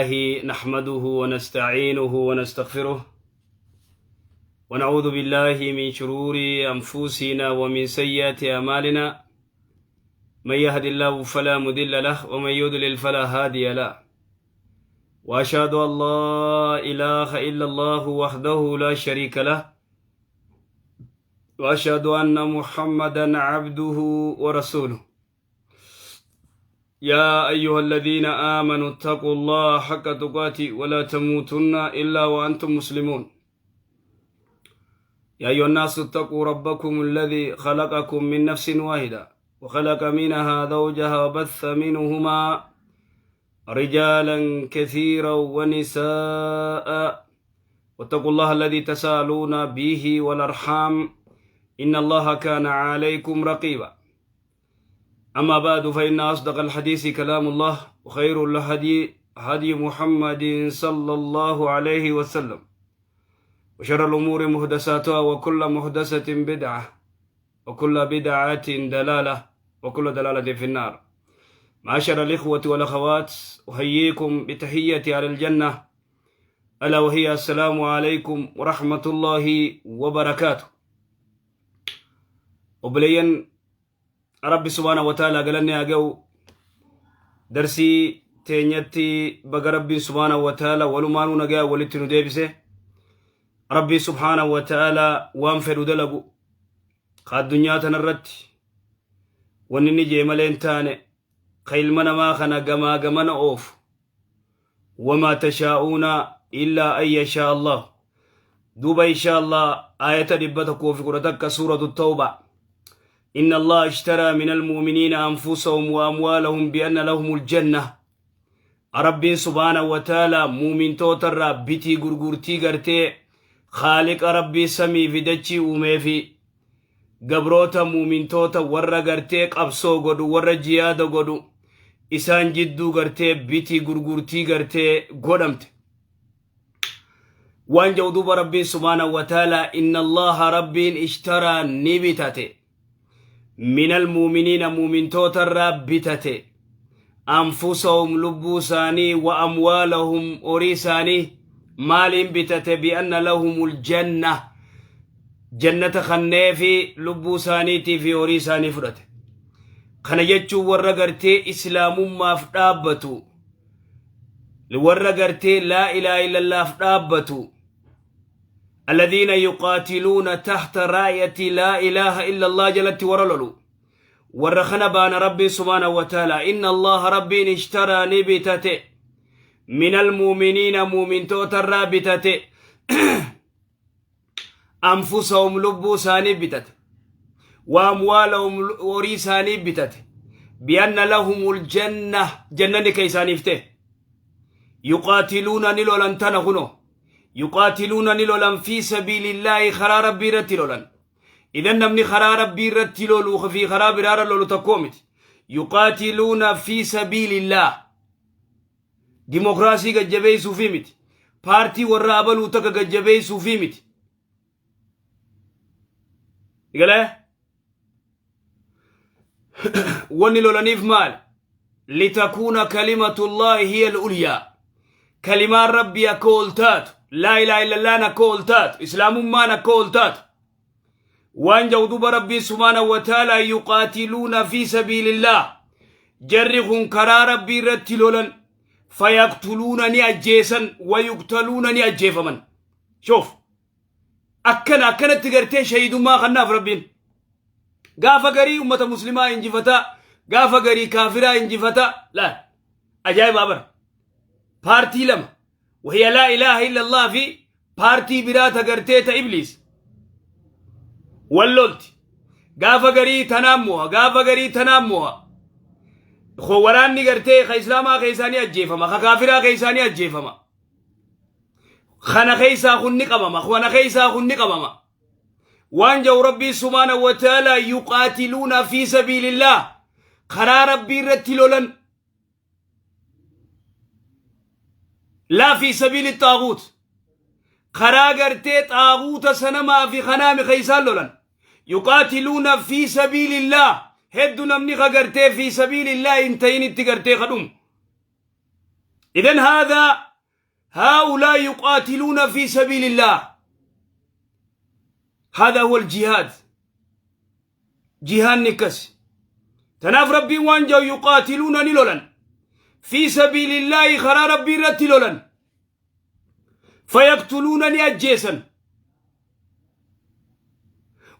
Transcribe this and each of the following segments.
نحمده ونستعينه ونستغفره، ونعوذ بالله من شرور أنفسنا ومن سيئات أعمالنا. من يهد الله فلا مضل له، ومن يضلل فلا هادي له. وأشهد أن لا إله إلا الله وحده لا شريك له، وأشهد أن محمدا عبده ورسوله. يا أيها الذين آمنوا اتقوا الله حق تقاته ولا تموتن إلا وأنتم مسلمون. يا أيها الناس اتقوا ربكم الذي خلقكم من نفس واحدة، وخلق منها زوجها، وبث منهما رجالا كثيرا ونساء، واتقوا الله الذي تساءلون به والأرحام، إن الله كان عليكم رقيبا. أما بعد، فإن أصدق الحديث كلام الله، وخير الهدي هدي محمد صلى الله عليه وسلم، وشر الأمور محدثاتها، وكل محدثة بدعة، وكل بدعة ضلالة، وكل ضلالة في النار. معاشر الإخوة والأخوات، أحييكم بتحية أهل الجنة، ألا وهي السلام عليكم ورحمة الله وبركاته. Obboleeyyan Rabbi سبحانه وتعالى galanni haa ga'u. Darsii teenyatti baga Rabbiin سبحانه وتعالى walumaanuu nagaa walitti nu deebise. Rabbii سبحانه وتعالى waan fedhu dalagu ka addunyaa tanarratti wanni inni jee malee hin taane, ka ilma namaa kana gamaa gamana oofu. وما تشاءون إلا أن يشاء الله. Duuba إن شاء الله aayata 111 سورة التوبة: إن الله اشترى من المؤمنين أنفسهم وأموالهم بأن لهم الجنة. Rabbiin سبحانه وتعالى muumintootarraa bitii gurgurtii gartee Khaaliqa Rabbii samii fi dachii uumee fi gabroota muumintoota warra gartee qabsoo godhu, warra jiyaada godhu, isaan jidduu gartee bitii gurgurtii gartee godhamte. Waan jedhu duuba Rabbiin سبحانه وتعالى: إن الله Rabbiin اشترى ni bitate, من المؤمنين muumintootarraa bitate, أنفسهم lubbuu isaanii, وأموالهم horii isaanii. Maaliin bitate? بأن لهم الجنة jannata kanneefi lubbuu isaaniitii fi horii isaanii fudhate. Kana jechuun warra gartee islaamummaaf dhaabbatu, warra gartee لا إله إلا الله f dhaabbatu, الذين يقاتلون تحت راية لا إله إلا الله jalatti warra lolu, warra kana baana Rabbiin سبحانه وتعالى. إن الله Rabbiin اشترى ni bitate, من المؤمنين muumintootarraa bitate, أنفسهم lubbuu isaanii bitate, وأموالهم horii isaanii bitate, بأن لهم الجنة jannanni ka isaaniif ta'e. يقاتلون ni lolan tana kuno, يقاتلون ni lolan, في سبيل الله karaa Rabbii irratti lolan. Idan namni karaa Rabbii irratti loluu fi karaa biraarra lolu tokkoo miti. يقاتلون في سبيل الله dimokiraasii gajjabeessuufi miti, paartii warra abaluu takka gajjabeessuufi miti. Galee wanni lolaniif maal? لتكون كلمة الله هي العليا kalimaan Rabbii akka ol taatu, لا إله إلا الله n akka ol taatu, islaamummaan akka ol taatu. Waan jedhu duba Rabbiin سبحانه وتعالى: يقاتلون في سبيل الله jarri kun karaa Rabbii irratti lolan, فيقتلون ni ajjeesan, ويقتلون ni ajjeefaman. شوف akkana akkanatti gartee shahidummaa kannaaf Rabbiin. Gaafa garii ummata muslimaa injifataa, gaafa garii kaafiraa injifataa. Laal, ajaa'ibaa bara. Paartii lama, وهي لا إله إلا الله fi paartii biraa ta gartee ta Ibliis wallolti. Gaafa garii tanaan mo'a, gaafa garii tanaan mo'a. Waraanni gartee ka islaamaa keessaanii ajjeefama, ka kaafiraa keessaanii ajjeefama. Kana keessaa kun ni qabama, kana keessaa kun ni qabama. Waan jedhu Rabbii سبحانه وتعالى: يقاتلون في سبيل الله karaa Rabbii irratti lolan, لا في سبيل الطاغوت karaa gartee xaaguuta sanamaa fi kanaami keeysaan lolan. يقاتلون في سبيل الله heddu namni ka gartee في سبيل الله hin ta'in itti gartee kadhumu. Idan haadhaa haa'ulaa yuqaatiluuna fi sabiilillah. Haadhaa huwa aljihaad. Jihaanni akkasi. Tanaaf Rabbiin waan jedhu yuqaatiluuna ni lolan. Fi sabiilillaahi karaa Rabbii irratti lolan. Fayaqtuluuna ni ajjeesan.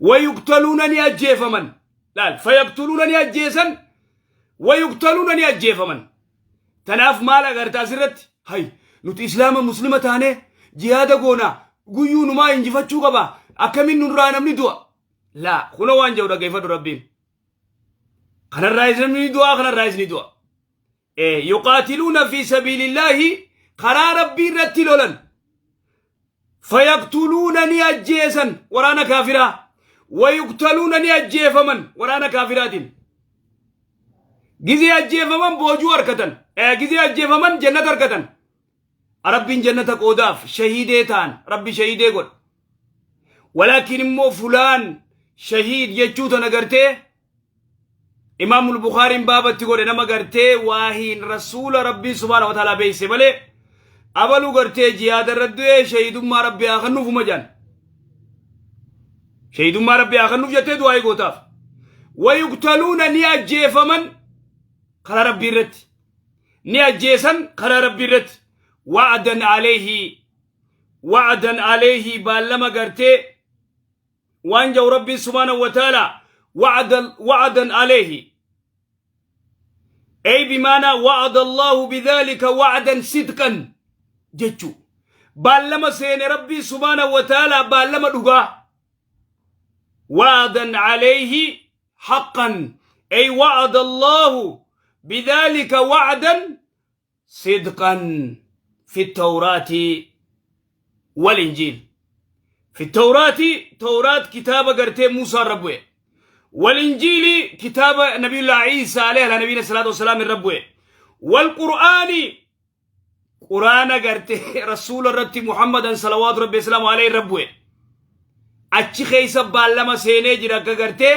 Wayuqtaluuna ni ajjeefaman. Laal fayaqtuluuna ni ajjeesan. Wayuqtaluuna ni ajjeefaman. Tanaaf maal agarta asirratti? Hay nuti islaama muslima taanee jihaada goona guyyuu numaa injifachuu qaba akkamiin nurraa namni du'a. Laa kunoo waan jedhu dhaggeeffadhu Rabbiin. Kanarraa namni ni du'a kanarraa ni du'a. Yuqaatiluuna fi sabiilillaahi karaa Rabbii irratti lolan. Fayaqtuluuna ni ajjeesan waraana kaafiraa. Wayuqtaluuna ni ajjeefaman waraana kaafiraatiin. Gizee ajjeefaman boojuu harkatan. Gizee ajjeefaman jannata harkatan. Rabbiin jannata qoodaaf shahiidee ta'an Rabbi shahiidee godha. Walaakin immoo fulaan shahiid jechuu tana gartee Imaamul Bukhaariin baabatti godhe nama gartee waahiin rasuula Rabbii subhaana wa ta'ala beeyse malee abaluu gartee jihaada irra du'ee shahiidummaa Rabbi haa kennuufuma jedhan. Shahiidummaa Rabbi haa kennuuf jettee du'aa gootaaf. Wayuqtaluuna ni ajjeefaman karaa Rabbii irratti. Ni ajjeesan karaa Rabbii irratti. Wa'adan alayhi wa'adan alayhi baallama gartee waan jedhu Rabbiin subhaanahu wa ta'ala wa'adan alayhi ay bimaanaa wa'ada Allahu bidhalika wa'adan sidqan jechuu baallama seene Rabbiin subhaanahu wa ta'ala baallama dhugaa wa'adan alayhi haqqan ay wa'ada Allahu bidhalika wa'adan sidqan fi tawraati wal injiil fi tawraati tawraat kitaaba gartee Muusaa irra bu'e wal injiili kitaaba nabiyullah Iisaa alayhi ala nabiyina salaatu wasalaam irra bu'e wal qur'aani quraana gartee rasuula irratti Muhammadan salawaatu rabbi wasalaamu alayhi irra bu'e achi keessa baallama seenee jira akka gartee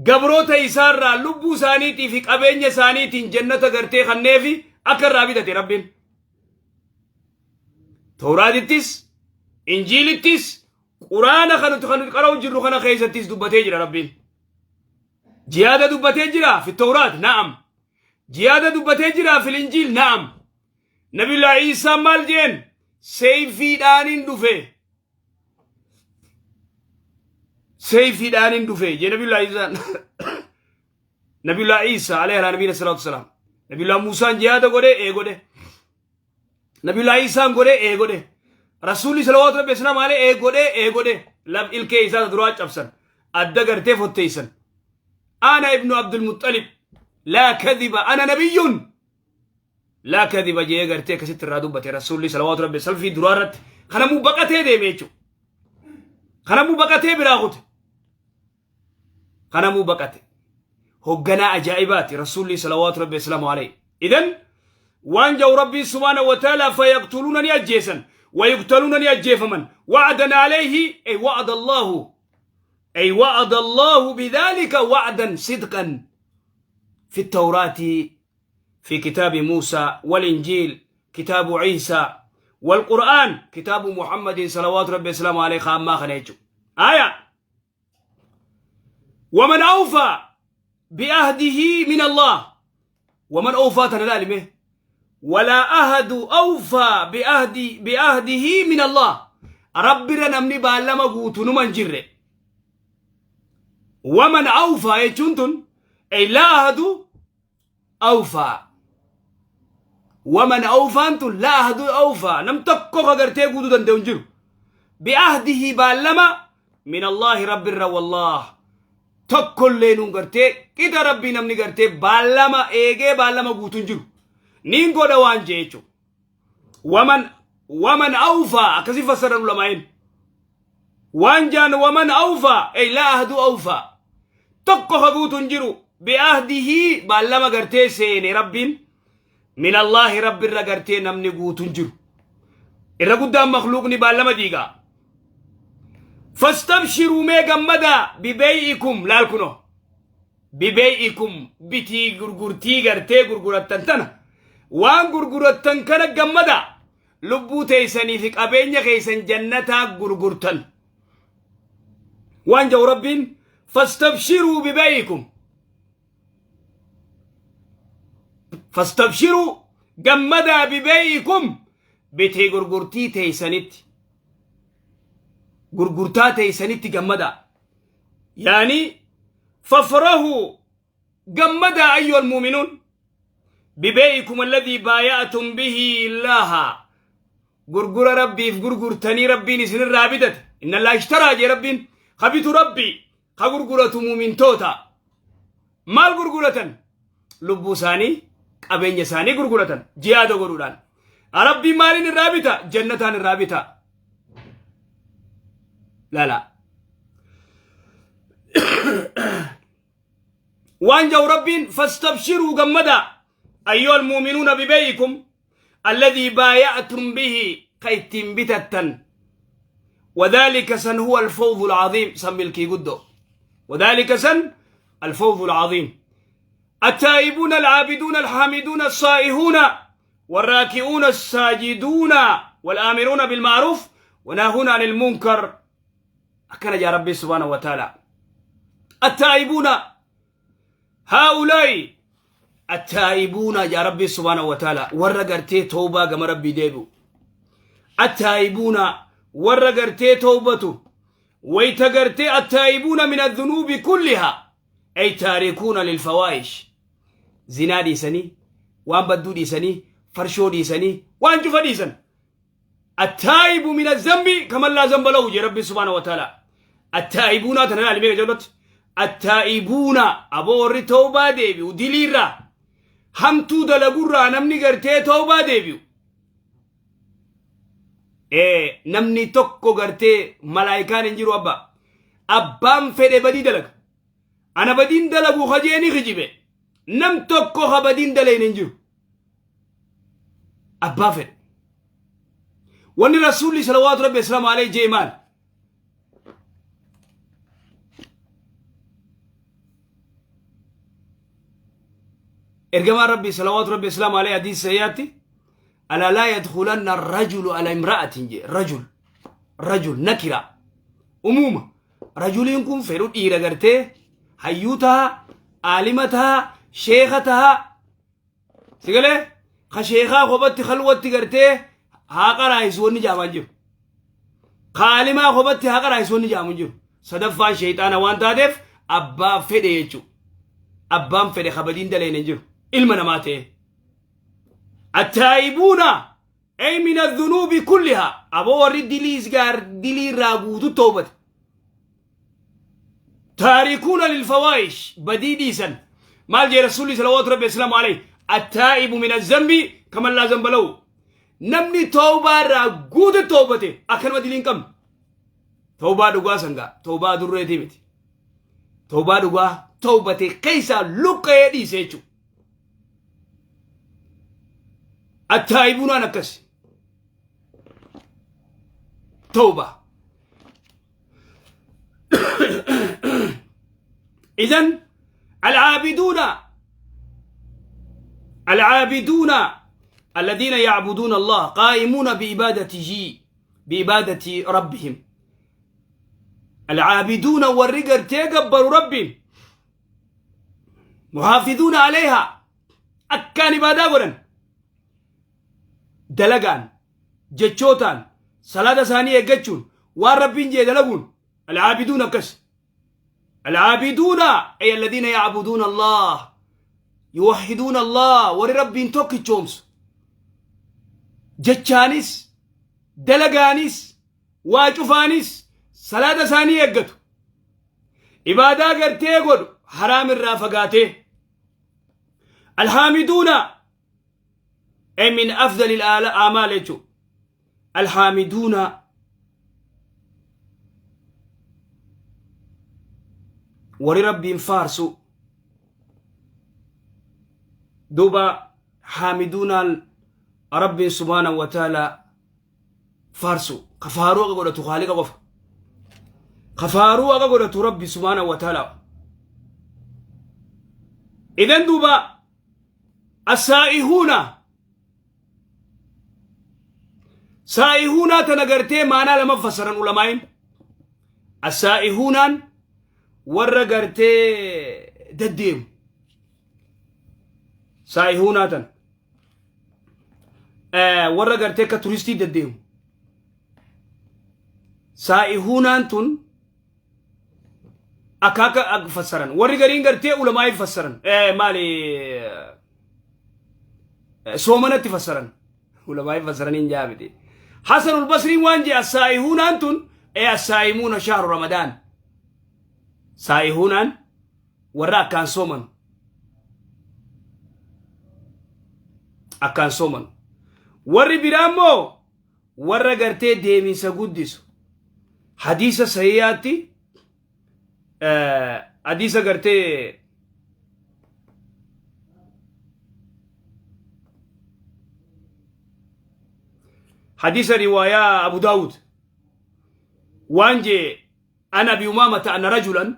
gabroota isaarraa lubbuu isaaniitii fi qabeenya isaaniitiin jannata gartee kanneefi akka irraa bitate Rabbiin. Tawraatittis, Injiilittis, Quraana kan nuti kan nuti qara'u jirru kana keessattis dubbatee jira Rabbiin. Jihaada dubbatee jira fi Tawraat na'am. Jihaada dubbatee jira fil Injiil na'am. Nabiyullah Iisaa maal jeen seeyfiidhaaniin dhufe. Seeyfiidhaaniin dhufe jee Nabiyullah Iisaan. Nabiyullah Iisaa alayhi ala nabiyina salaatu wasalaam. Nabiyullah Muusaan jihaada godhe ee godhe. Nabiyullah Iisaan godhe ee godhe. Rasuulli salawaatu rabbi islaam alayhi ee godhe ee godhe. Laf ilkee isaa duraa cabsan. Adda gartee fotteessan. Ana ibnu Abdul Muttalib. Laa kadhiba ana nabiyyun. Laa kadhiba jee gartee akkasitti irraa dubbate rasuulli salawaatu rabbi salfii duraa irratti kanamuu baqatee deeme jechuudha. Kanamuu baqatee biraa kute. Kanamuu baqate. Hogganaa ajaa'ibaati rasuulli salawaatu rabbi islaamu alayhi. Idan waan jahu rabbiin subhaanahu wa ta'ala fayaqtuluuna ni ajjeesan wayuqtaluuna ni ajjeefaman wa'adan alayhi ay wa'ada Allahu ay wa'ada Allahu bidhalika wa'dan sidqan fi tawraati في كتاب موسى والإنجيل كتاب عيسى والقرآن كتاب محمد صلوات ربي وسلامه عليه خاما خنيجو آية ومن أوفى بأهده من الله ومن أوفى تنلالمه ولا أحد أوفى بأهده من الله ربي نمني بالما قوتو نمن جره ومن أوفى يجنتن أي لا أحد awfaa waman awfaan tun laa ahadu awfaa nam tokko ka gartee guutuu danda'u hin jiru bi'ahdihi baallama min allaahi rabbirra wallaah tokkollee nuun gartee qixa rabbii namni gartee baallama eegee baallama guutuu hin jiru niin godha waan jee jechuudha waman waman awfaa akkasi fassaran ulamaa'in waan jaan waman awfaa ey laa ahadu awfaa tokko ka guutu hin jiru bi'ahdihii baallama gartee seene rabbiin min allaahi rabbirra gartee namni guutu hin jiru irra guddaan makluuqni baallama diigaa fastabshiruu mee gammadaa bibeey'ikum laal kunoo bibeey'ikum bitii gurgurtii gartee gurgurattan tana Waan gurgurattan kana gammada. Lubbuu teessanii fi qabeenya keessan jannataa gurgurtan. Waan jedhu Rabbiin fastabshiruu bibayikum. Fastabshiruu gammadaa bibayikum bitee gurgurtii teessanitti. Gurgurtaa teessanitti gammadaa. Yaani fafrahuu gammadaa ayyuhal muuminuun bibeeyikum alladhii baaya'atum bihi illaaha gurgura rabbiif gurgurtanii rabbiin isinirraa bitate inna allaa ishtaraa jee rabbiin ka bitu rabbi ka gurguratu muumintoota maal gurguratan lubbuu isaanii qabeenya isaanii gurguratan jihaada godhuudhaan rabbiin maaliin irraa bita jannataan irraa bita lala waan jau rabbiin fastabshiruu gammadaa ayyuha almuuminuuna bibeeyikum alladhii baaya'tum bihi ka ittiin bitattan وذلك سن هو الفوز العظيم سن ملكي قدو وذلك سن الفوز العظيم التائبون العابدون الحامدون الصائحون والراكعون الساجدون والآمرون بالمعروف وناهون عن المنكر أكن يا ربي سبحانه وتعالى التائبون هؤلاء التائبون يا ربي سبحانه وتعالى ورقرتي توبة كما ربي ديبو التائبون ورقرتي توبته ويتقرتي التائبون من الذنوب كلها أي تاركون للفواحش زنا ديسني وان بدو ديسني فرشو ديسني وان جفا ديسن التائب من الذنب كما لا ذنب له جي ربي سبحانه وتعالى التائبون تنال ميغا جلت التائبون أبو وري توبة ديبيو دليرا همتو دلقورا نمني غرتي توبة ديبيو إيه نمني توكو غرتي ملايكان انجرو أبا أبام فدي بدي دلق أنا بدين دلقو خجيني خجيبه نم توكو خبدين دلين انجرو أبا فدي واني رسولي صلوات ربي السلام عليه جيمان ارجما ربي صلوات ربي السلام عليه حديث سياتي ألا لا يدخلن الرجل على امرأة رجل رجل نكرة عموما رجل يكون فرود إيرا غرتي حيوتها عالمتها شيختها سيقولي خشيخا خبت خلوت غرتي haa qaraa'isu wanni jaamaan jiru. Kaalimaa kophatti haa qaraa'isu wanni jaamu jiru. Sadaffaan sheexaana waan taateef abbaa fedhe jechuudha. Abbaan fedhe kabadiin daleen hin jiru. Ilma namaa ta'e. Attaa'ibuuna ay min adhunuubi kulliha aboo warri diliis gaar dilii irraa guutu toobate. Taarikuuna lilfawaa'ish badii dhiisan. Maal jee rasuulli salawaatu rabbi islaamu alayhi attaa'ibu min azambi kaman laa zamba lahu. Namni toobaa irraa guute toobate akkanuma dilii hin qabne. Toobaa dhugaa sangaa toobaa durreetii miti. Toobaa dhugaa toobate keessaa luqqa'ee dhiise jechuudha. Attaa'ibuunaan akkas. Toobaa. إذن العابدون العابدون الذين يعبدون الله قائمون بعبادته بعبادة ربهم العابدون والرجل تيقبروا ربهم محافظون عليها أكان عبادة قرن دلقان جتشوتان صلاة ثانية جتشون والربين جي دلقون العابدون كس العابدون أي الذين يعبدون الله يوحدون الله ورب توكي تشومس جتشانيس دلقانيس واجفانيس صلاة ثانية قتو إبادة قرتي قل حرام الرافقاتي الحامدون أي من أفضل الأعمال الحامدون ورب فارسو دوبا حامدون رب سبحانه وتعالى فارسو كفارو أقول خالق قف كفارو أقول ربي سبحانه وتعالى إذن دوبا السائحون Saa'ihuunaa tana gartee maanaa lama fassaran ulamaa'iin. Assaa'ihuunaan warra gartee deddeemu. Saa'ihuunaa tana. Warra gartee akka turistii deddeemu. Saa'ihuunaan tun akka akka fassaran. Warri gariin gartee ulamaa'ii fassaran. Maali soomanatti fassaran. Ulamaa'ii fassaranii hin jaamite. Hasanul Basriin waan jee assaa'ihuunaan tun assaa'imuuna shahru Ramadaan. Saa'ihuunaan warra akkaan sooman. Akkaan sooman. Warri biraa immoo warra gartee deeminsa guddisu. Hadiisa sahihaatti hadiisa gartee hadiisa riwaayaa Abu Daawud waan jee an Abi Umaamata anna rajulan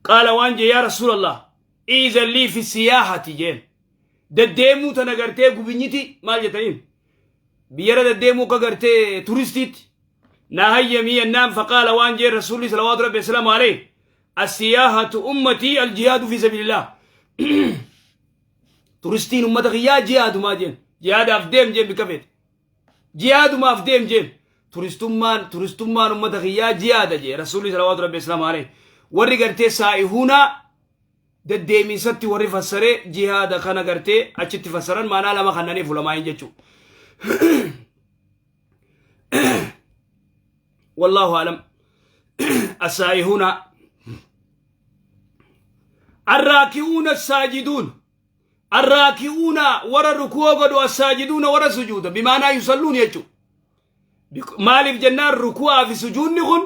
qaala waan jee yaa Rasuulallah iizan lii fi siyaahati jeen deddeemuu tana gartee gubinyiti maal jettaniin biyyara deddeemuu akka gartee turistiitti naa hayyamii jennaan faqaala waan jeen rasuulli salawaatu rabbi wasalaamu alayhi asiyaahatu ummatii aljihaadu fi sabilillah turistiin ummata kiyyaa jihaadumaa jeen jihaadaaf deem jeen bikka feete jihaadumaaf deem jeen turistummaan turistummaan ummata kiyyaa jihaada jee rasuulli salawaatu rabbi wasalaamu alayhi warri gartee saa'ihuunaa deddeeminsatti warri fassaree jihaada kana gartee achitti fassaran maanaa lama kannaniif ulamaa'iin jechuu wallaahu alam. Asaa'ihuuna arraaki'uuna assaajiduun arraaki'uuna warra ruku'oo godhu assaajiduuna warra sujuuda bimaanaa yusalluun jechuu maaliif jennaan ruku'aa fi sujuudni kun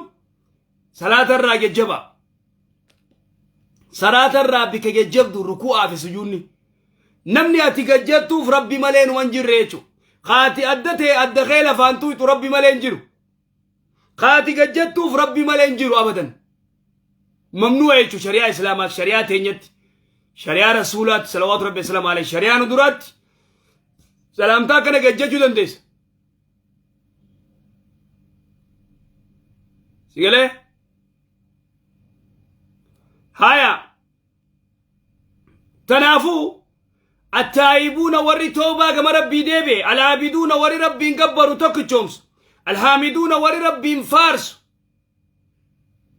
salaata irraa jajjaba salaata irraa bika jajjabdu ruku'aa fi sujuudni namni ati gajjattuuf rabbi malee numan jirre jechu kaati adda ta'e adda kee lafaan tuyxu rabbi malee hin jiru kaati gajjattuuf rabbi malee hin jiru abadan mamnu'a jechu shari'aa islaamaaf shari'aa teenyatti shari'aa rasuulaatti salawaatu rabbi wasalaamu alayhi shari'aa nu duraatti salaamtaa akkana gajjachuu dandeessa sigalee haya tanaafuu attaayibuuna warri toobaa gama rabbii deebi'e alaabiduuna warri rabbiin gabbaru tokkichoomsu alhaamiduuna warri rabbiin faarsu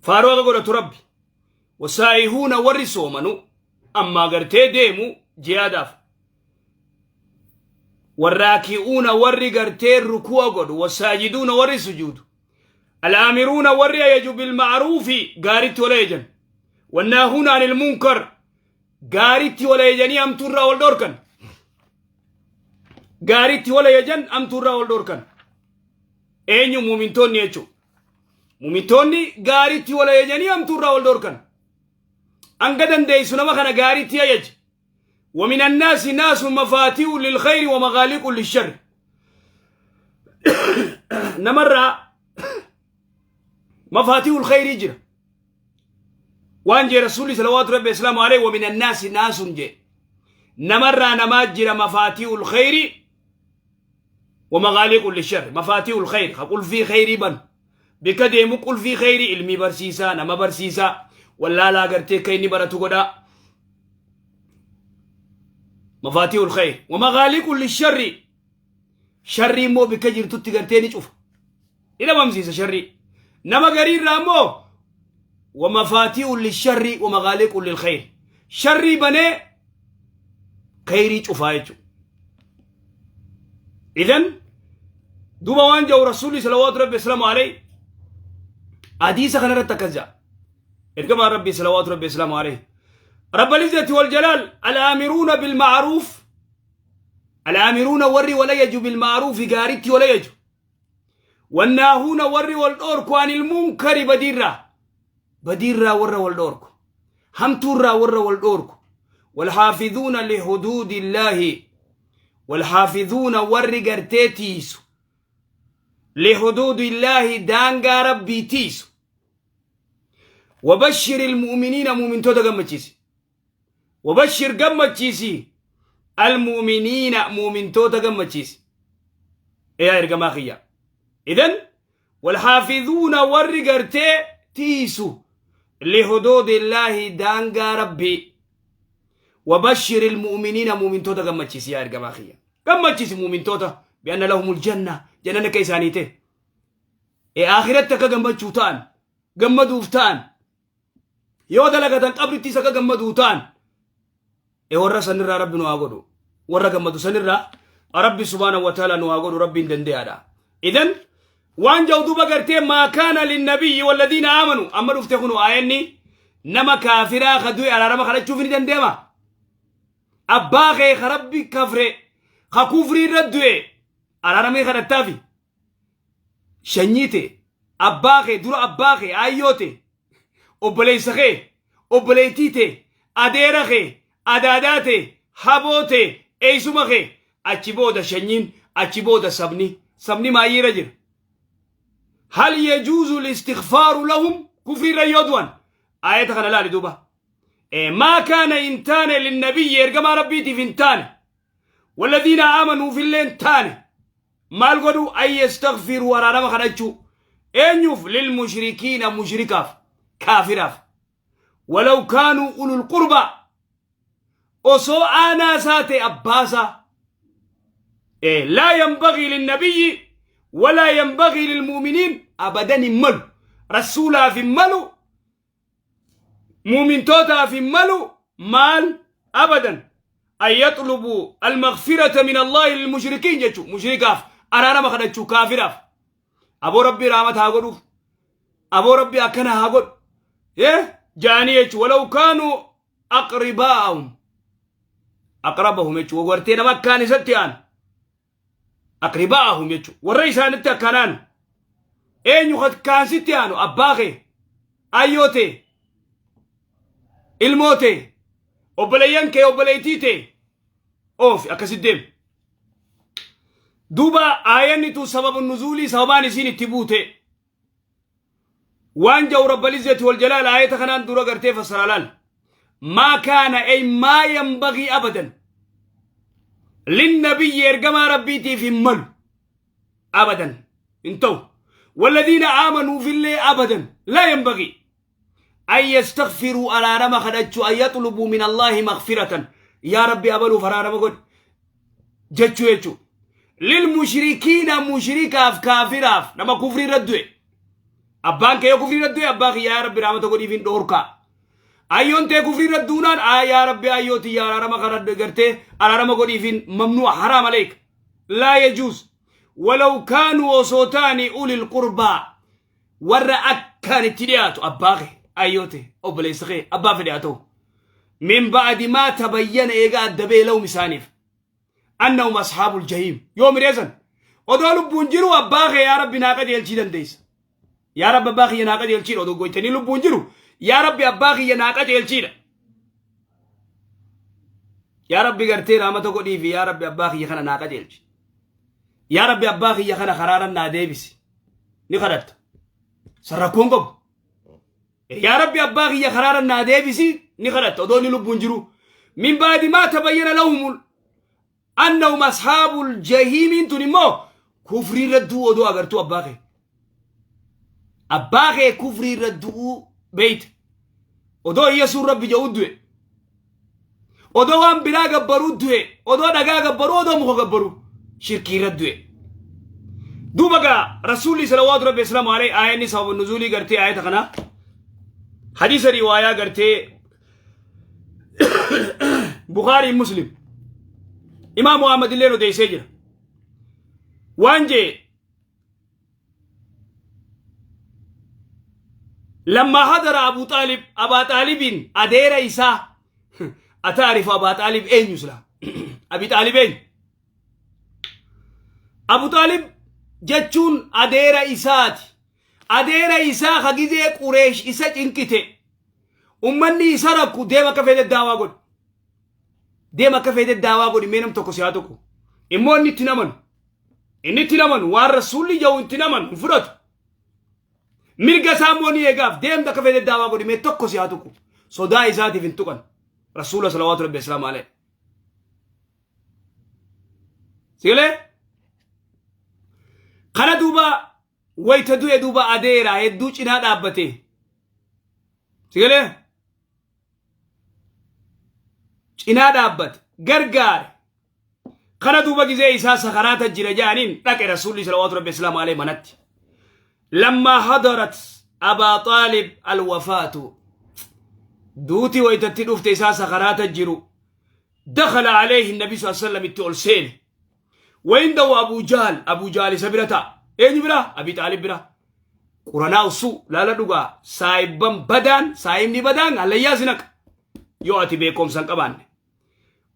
faaruu akka godhatu rabbi wasaa'ihuuna warri soomanu ammaa gartee deemu jihaadaaf warraaki'uuna warri gartee ruku'a godhu wasaajiduuna warri sujuudu alaamiruuna warri ajaju bilma'ruufi gaaritti wal ajajan wannaahuuna anil munkar gaaritti wal ajajanii hamtuurraa wal dhorkan gaaritti wal ajajan hamtuurraa wal dhorkan eenyu muumintoonni jechuudha muumintoonni gaaritti wal ajajanii hamtuurraa wal dhorkan hanga dandeessu nama kana gaaritti ajaji ومن الناس ناس مفاتيح للخير ومغاليق للشر نمر مفاتيح الخير يجرى وان جي رسولي صلوات ربي وسلامه عليه ومن الناس ناس جي نمر نما مفاتيح الخير ومغاليق للشر مفاتيح الخير قل في خير بن بكديمو قل في خير علمي برسيسا نما برسيسا ولا لا غرتي كيني برتو غدا مفاتيح الخير ومغاليق للشر شر مو بكجر تتي غرتي نشوف إذا ممسيسا شر نما غرير رامو ومفاتيح للشر ومغاليق للخير شر بني خيري شوفايتو إذن دوبا وان جو رسولي صلوات ربي وسلامه عليه حديث خنا رتكزا ارجما ربي صلوات ربي وسلامه عليه رب العزة والجلال الآمرون بالمعروف الآمرون وري ولا يجو بالمعروف قارتي ولا يجو والناهون وري والدورك عن المنكر بديرة بديرة ور والدورك همتورة ور والدورك والحافظون لحدود الله والحافظون ور قرتيتيس لحدود الله دانغا ربي تيس وبشر المؤمنين مؤمن توتا قمتشيسي وبشر قمتشيسي المؤمنين مؤمن توتا قمتشيسي Yaa ergamaa kiyya. Idan walhaafizuuna warri gartee tiisu lihuduudillaahi daangaa rabbii wabashshir ilmu'miniina mu'mintoota gammachiisi yaa ergamaa kiyya. Gammachiisi mu'mintoota bi'anna lahumul janna jannanni akka isaanii ta'e. E akhiratti akka gammachuu ta'an gammaduuf ta'an yoo dalagatan qabrittiis akka gammaduu ta'an e warra sanirraa rabbi nu haa godhu warra gammadu sanirraa rabbi subhaanahu wa ta'ala nu haa godhu rabbiin dandeeyaadha idan waan jau duba gartee maa kaana linnabiyyi walladiina aamanu amma dhufte kunu aayanni nama kaafiraa ka du'e araarama kadhachuuf ni dandeema abbaa kee ka rabbi kafre ka kufrii irra du'e araaramee kadhattaafi shanyii tee abbaa kee dura abbaa kee aayyoo tee obboleessa kee obboleettii tee adeera kee adaadaa tee haboo tee eessuma kee achi booda shanyiin achi booda sabni sabni maayyiirra jira hal yajuuzu listighfaaru lahum kufriirra yoo du'an aayata kana laali duuba maa kaana hin taane linnabiyyi ergamaa rabbiitiif hin taane walladhiina aamanuufillee hin taane maal godhu an yastaghfiruu araarama kadhachuu eenyuuf lilmushrikiina mushrikaaf kaafiraaf walaw kaanuu ulul qurbaa osoo aanaa isaa ta'e abbaasaa laa yanbagii linnabiyyi walaa yanbagii lilmu'miniin abadan hin malu rasuulaaf hin malu mu'mintootaaf hin malu maal abadan an yaxlubu almaghfirata min allahi lilmushrikiin jechu mushrikaaf araarama kadhachuu kaafiraaf aboo rabbii raamata haa godhuuf aboo rabbii akkana haa godhu jaanii jechu walaw kaanuu aqribaa'ahum aqrabahum jechu wartee nama akkaan isatti aanu aqribaa'ahum jechu warra isaanitti akkaan aanu eenyu akkaan sitti aanu abbaa kee ayyoo tee ilmoo tee obboleeyyan kee obboleettii tee oofi akkasitti deemu duuba aayanni tun sababu nuzuulii sababaan isiin itti buute waan ja'u rabbal izzati wal jalaal aayata kanaan dura gartee fassara laal maa kaana ay maa yanbagii abadan linnabiyyi ergamaa rabbiitiif hin malu abadan hin ta'u walladhiina aamanuufillee abadan laa yanbagii an yastaghfiruu araarama kadhachuu an yaxlubuu min allaahi maghfiratan yaa rabbi abaluuf araarama godhi jechuu jechuu lilmushrikiina mushrikaaf kaafiraaf nama kufrii irra du'e abbaan kee yoo kufrii irra du'e abbaa kiyya yaa rabbi raamata godhiif hin dhoorkaa ayyoon tee kufrii irra duunaan aa yaa rabbi ayyoo tiyya araarama kana gartee araarama godhiif hin mamnu'a haraam aleek laa yajuuz walaw kaanuu osoo ta'anii ulil qurbaa warra akkaan itti dhiyaatu abbaa kee ayyoo tee obboleessa kee abbaa fedhe haa ta'u min ba'di maa tabayyana eega adda ba'e lahum isaaniif annahum ashaabul jahiim yoo mireessan odoo lubbuun jiru abbaa kee yaa rabbi naa qajeelchii dandeessa yaa rabbi abbaa kiyya naa qajeelchiidha odoo goytanii lubbuun jiru yaa rabbi abbaa kiyya naa qajeelchiidha yaa rabbi gartee raamata godhiifi yaa rabbi abbaa kiyya kana naa qajeelchi yaa rabbi abbaa kiyya kana karaaran naa deebisi ni kadhatta san rakkoon qabu yaa rabbi abbaa kiyya karaara naa deebisi ni kadhatta odoo inni lubbuun jiru min baadi maa tabayyana lahumul annahum ashaabul jahiimiin tun immoo kufrii irra du'u odoo agartuu abbaa kee abbaa kee kufrii irra du'uu beeyte odoo iyyasuun rabbi jedhu du'e odoo waan biraa gabbaruu du'e odoo dhagaa gabbaruu odoo muka gabbaruu shirkii irra du'e duuba gaa rasuulli salawaatu rabbi islaamu alayhi aayanni sababa nuzuulii gartee aayata kana hadiisa riwaayaa gartee bukaarii muslim imaamu ahmad illee odeessee jira waan jee Lammaa hadara Abu Xaalib Abaa Xaalibiin adeera isaa ataarifu Abaa Xaalib eenyu sila Abi Xaalib eenyu Abu Xaalib jechuun adeera isaati adeera isaa ka gizee Qureesh isa cinqite ummanni isa rakku deema akka fedhe daawaa godhi deema akka fedhe daawaa godhi mee nam tokko si haa tokko immoo inni itti namanu Inni itti namanu waan rasuulli jedhu itti namanu hin fudhatu. Mirga isaa immoo ni eegaaf deemta akka fedhe daawaa godhi mee tokko si haa tuqu. Sodaa isaatiif hin tuqan. Rasuula salawaatu rabbi islaamu alayhi. Sigalee? Wayta du'e duuba adeera hedduu cinaa dhaabbate. Sigalee? Cinaa dhaabbate. Gargaare. Kana duuba gizee isaa sakaraata jira jaaniin dhaqe Rasuulli salawaatu rabbi islaamu alayhi manatti. Lammaa hadarat Abaa Xaalib alwafaatu. Duuti waytatti dhufte isaa sakaraata jiru. Dakhala alayhi nabi sallallahu alaihi wasallam itti ol seene. Waindahu Abuu Jahl, Abuu Jahl isa bira ta'a. Eenyu bira? Abii Xaalib bira. Quranaa ussuu laala dhugaa saayibban badaan saayibni badaan hallayyaa si naqa. Yoo ati beekomsa hin qabaanne.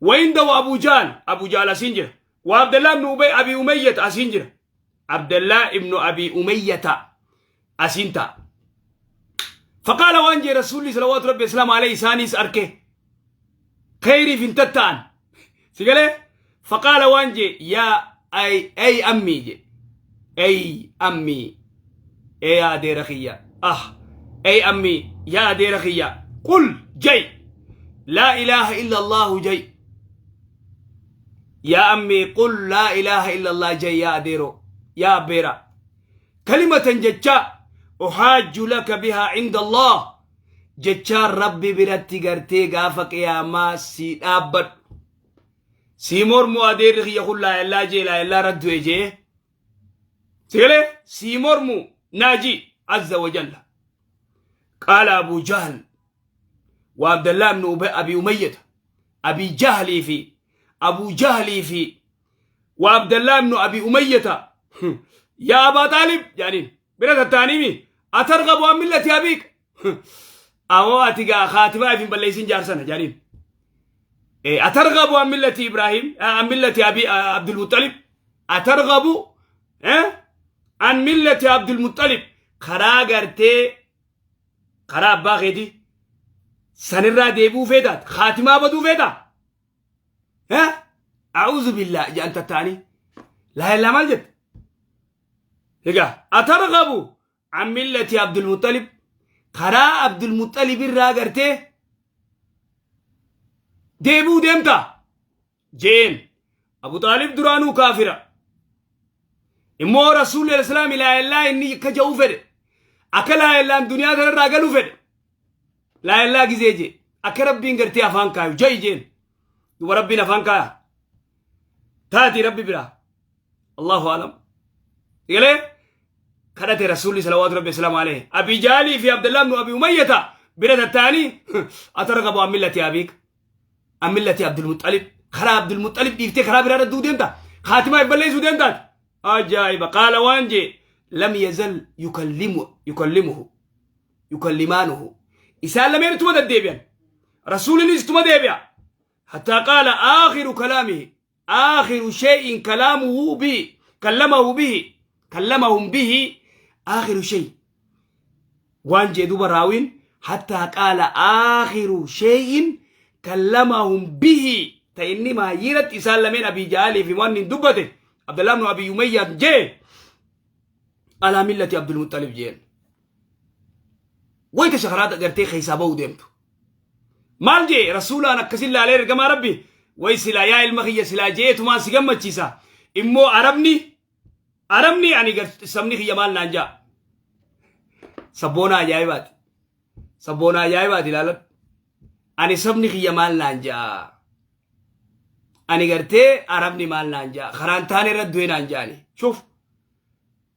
Waindahu Abuu Jahl, Abuu Jahl asiin jira. Wa Abdallah ibnu Ubay Abii Umayyata asiin jira. Abdallah ibnu Abii Umayyata asiin ta'a. Faqaala waan jee Rasuulli salawaatu rabbi islaam alayhi isaaniis arke. Kheyriif hin tatta'an. Si galee? Faqaala waan jee yaa ay ay ammii jee. Ay ammii. Ee yaa adeera kiyya. Ah. Ay ammii yaa adeera kiyya. Qul jay. Laa ilaaha illa Allahu jay. Yaa ammii qul laa ilaaha illa Allah jay yaa adeeroo. Yaa abbeera. Kalimatan jechaa uhaajju laka bihaa inda Allah jechaa rabbi biratti gartee gaafa qiyaamaa sii dhaabbadhu sii mormu adeerri kiyya kun laa illaa jee laa illaa raddu'e jee sigalee sii mormu naaji azza wa jalla qaala abu jahl wa abdallah ibn abi umayyata abi jahlii fi abu jahlii fi wa abdallah ibnu abi umayyata yaa abaa xaalib jedhaniin bira tattaaniimi atargabu an millati abiik awoo ati gaa kaatibaa if hin balleessin jaarsana jedhaniin atargabu an millati ibraahim an millati abi abdulmuxalib atargabu an millati abdulmuxalib karaa gartee karaa abbaa keetii sanirraa deebi'uu feetaat kaatimaa baduu feetaa Eh? A'uuzu billah jedhan tatta'anii. Laa illaa maal jette? Egaa atarghabu an millati Abdulmuxalib karaa Abdulmuxalib irraa gartee deebi'uu deemta jeen Abu Xaalib duraanuu kaafira. Immoo Rasuulli Islaami laa illaa inni akka ja'uu fedhe akka laa illaan duniyaa kanarraa galuu fedhe laa illaa gizee jee akka rabbiin gartee afaan kaayu ja'i jeen duba rabbiin afaan kaaya taati rabbi biraa allahu alam galee kadhate rasuulli salawaatu rabbi islaamu alayhi abi jaalii fi abdallah ibnu abi umayyata bira tattaanii atargabu an millati abiik an millati abdulmuxalib karaa abdulmuxalib dhiiftee karaa biraa irra deemta kaatimaa balleessuu deemtaati ajaa'iba qaala waan jee lam yazal yukallimu yukallimuhu yukallimaanuhu isaan lameen ittuma deddeebi'an rasuulinis ittuma deebi'a hattaa qaala aakhiru kalaamihi aakhiru shay'in kalaamuhu bihi kallamahu bihi kallamahum bihi aakhiru shay waan jee duba raawiin hattaa qaala aakhiru shay'in kallamahum bihi ta inni maayyiiratti isaan lameen abii ja'alii fi waan hin dubbate abdallah ibnu abii umayyaan jee alaa millati abdulmuxalib jeen wayta shakaraata gartee keessaa ba'uu deemtu. Maal jee rasuulaan akkasin laalee ergamaa rabbi way silaa yaa ilma kiyya silaa jeetumaan si gammachiisa immoo arabni arabni ani sabni kiyya maal naan jaa sabboona ajaa'ibaati sabboona ajaa'ibaati ilaaladhu ani sabni kiyya maal naan jaa ani gartee arabni maal naan jaa karaan taane irra du'e naan jaani shuf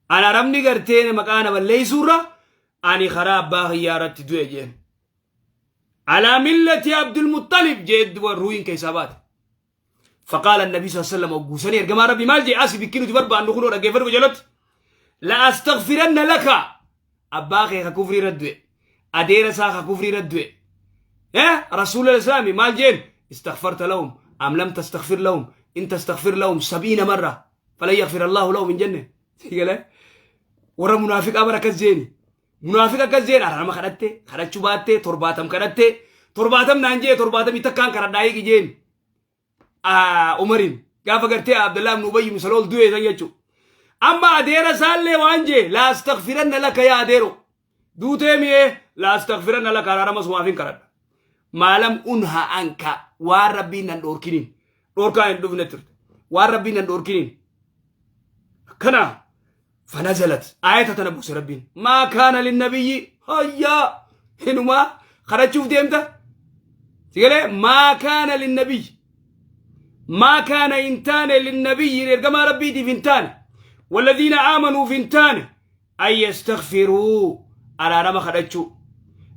An arabni gartee maqaa na balleessuurra ani karaa abbaa kiyyaa irratti du'e jeen. Alaa millati Abdulmuxalib jee duba ruuyin keessaa baate. Faqaala nabii sallallahu alaihi wasallam ogguusanii ergamaa rabbi maal jee asi bikki nuti barbaannu kunoo dhaggeeffadhu qajeelatti. La astaghfiranna laka abbaa kee ka kufrii irra du'e adeera isaa ka kufrii irra du'e. Eh rasuula islaami maal jeen istaghfarta lahum am lam tastaghfir lahum in tastaghfir lahum sabiina marra falan yaghfir Allahu lahum hin jenne si galee warra munaafiqaa bara akkas jeeni munaafiqa akkas jeen araarama kadhatte kadhachuu baatte torbaatam kadhatte torbaatam naan jee torbaatamii takkaan kadhadhaa hiiki jeen Umariin gaafa gartee Abdallah ibn Ubayy ibn Salool du'e san jechuu amma adeera isaallee waan jee la astaghfiranna laka yaa adeero duutee mi'ee la astaghfiranna laka araarama sumaaf hin kadhadha maalam unha anka waan rabbiin nan dhoorkiniin dhoorkaa hin dhufne turte waan rabbiin nan dhoorkiniin akkana Fanazalat aayata tana buuse Rabbiin. Maa kaana linnabiyyi hayyaa hinumaa kadhachuuf deemta. Sigalee maa kaana linnabiyyi maa kaana hin taane linnabiyyi ergamaa Rabbiitiif hin taane walladhiina aamanuuf hin taane an yastaghfiruu araarama kadhachuu